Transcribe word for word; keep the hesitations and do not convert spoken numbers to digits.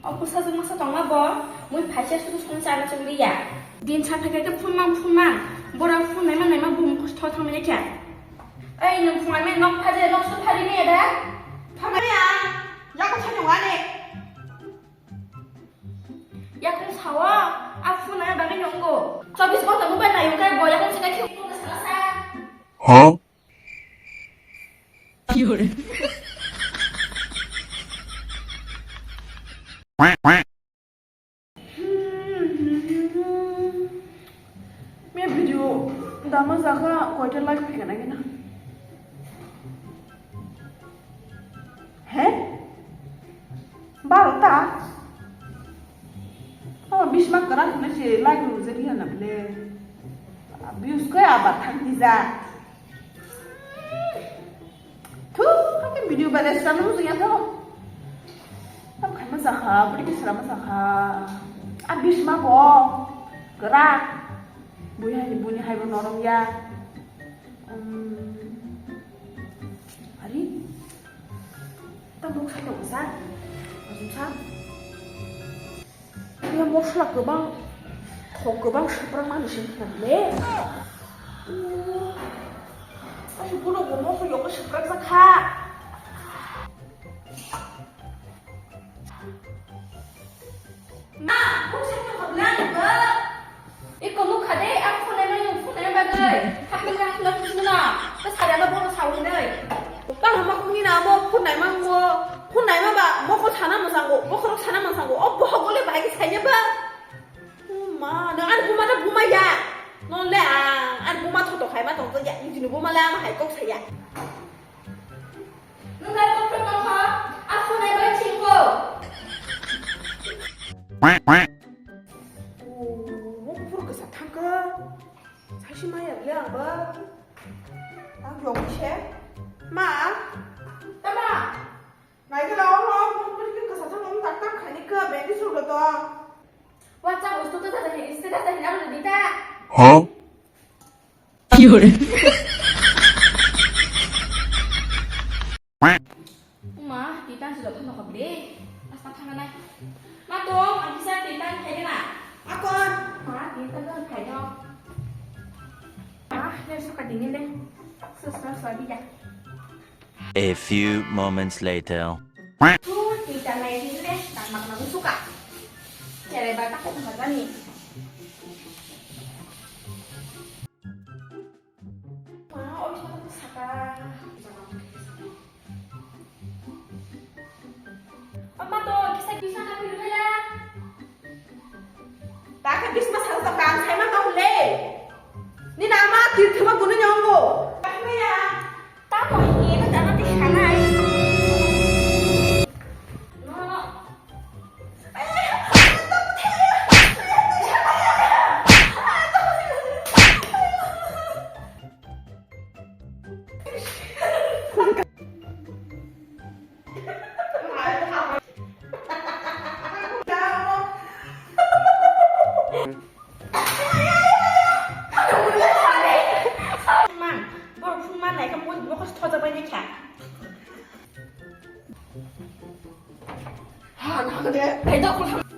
O bwsajwk masa tongma bo, mui phaisa sudu songcha na chwngriya. Din sa phaikha khe phunmang phunmang, bora phunnaima naima bumung khe tho thangmani khe. Ei, nwng phunnaima nok phaje, nok su phari maya da? Pharmani ang, yakung sa nung ani. Yakung sao, a phunnaima bagwi nungo. Chobbish ghonta mobile nayo khe bo yakung sa khe phungo sa sa. Huh? Me video dama jaka koita like phikana gina. He? Barota? Oh, bisma kara khna se like rujak ya na ble. Views ko abar thang dija. Thu, hakin video bade sram rujak ya tho. Tam khaima jakha, budi ke sram jakha. A bisma bo. Kara. Bui hai, buni hai bo norong ya. Um, Ari, ta mok sa tong sa, asum sa. Iya mosla kwbang, thok kwbang swprak mani sini kha le. Asi buno bo mosla yogo swprak jakha. Ma, buksa khe hobla nungkha. Iko nukha de, ang phunai mani phunai bagwi. Hapung hapung hapung sino. Ta sari ano bono sawi hinai. Ta hama kung ni na mo phunai mang mo. Phunai ma ba, mo ko sana mo sango, mo ko sana mo sango. O bohok gole bai ki sainya ba. O ma, nang an buma ta buma ya. Non le ang, an buma thoto khai ma tong ya. Ni jinu buma le ama hai kok saya. Nung lai kok khe tongkha, a phunai bai chingko. Quack, quack. Oh, mo buphuru kwsa thangkha. Saisi maya le ang ba. Ang yong se. Ma. Tama. Nai khe la oro mo buphuru kwsa thangkha, mo tak tak khani kha, bendi sulo to. WhatsApp ustu to tata he, status ta he aro dita. Huh? Uma, titan sudah phano kok de. Asta phana nai. Ma tong, ang kisa titan khaina. Akon. Ma, titan kan khaina. Ah, ya suka dingin deh. Susah sudah dia. A few moments later. Tu titan nai dingin deh, tak mak mak suka. Cere batak kok nggak nih. Ma, oi, saka saka. Amma to, kisa kisa na piru bela. Taka bisma saka to kam sai ma to le. Ni na ma tir thema gunu nyongo. Pakme ya. Ta to ye ta jana ti sanai. No. Mang, borok phung man nai kha, mui mokos thoja bai nai kha. Ha, nang de. Hai, da, khol tham.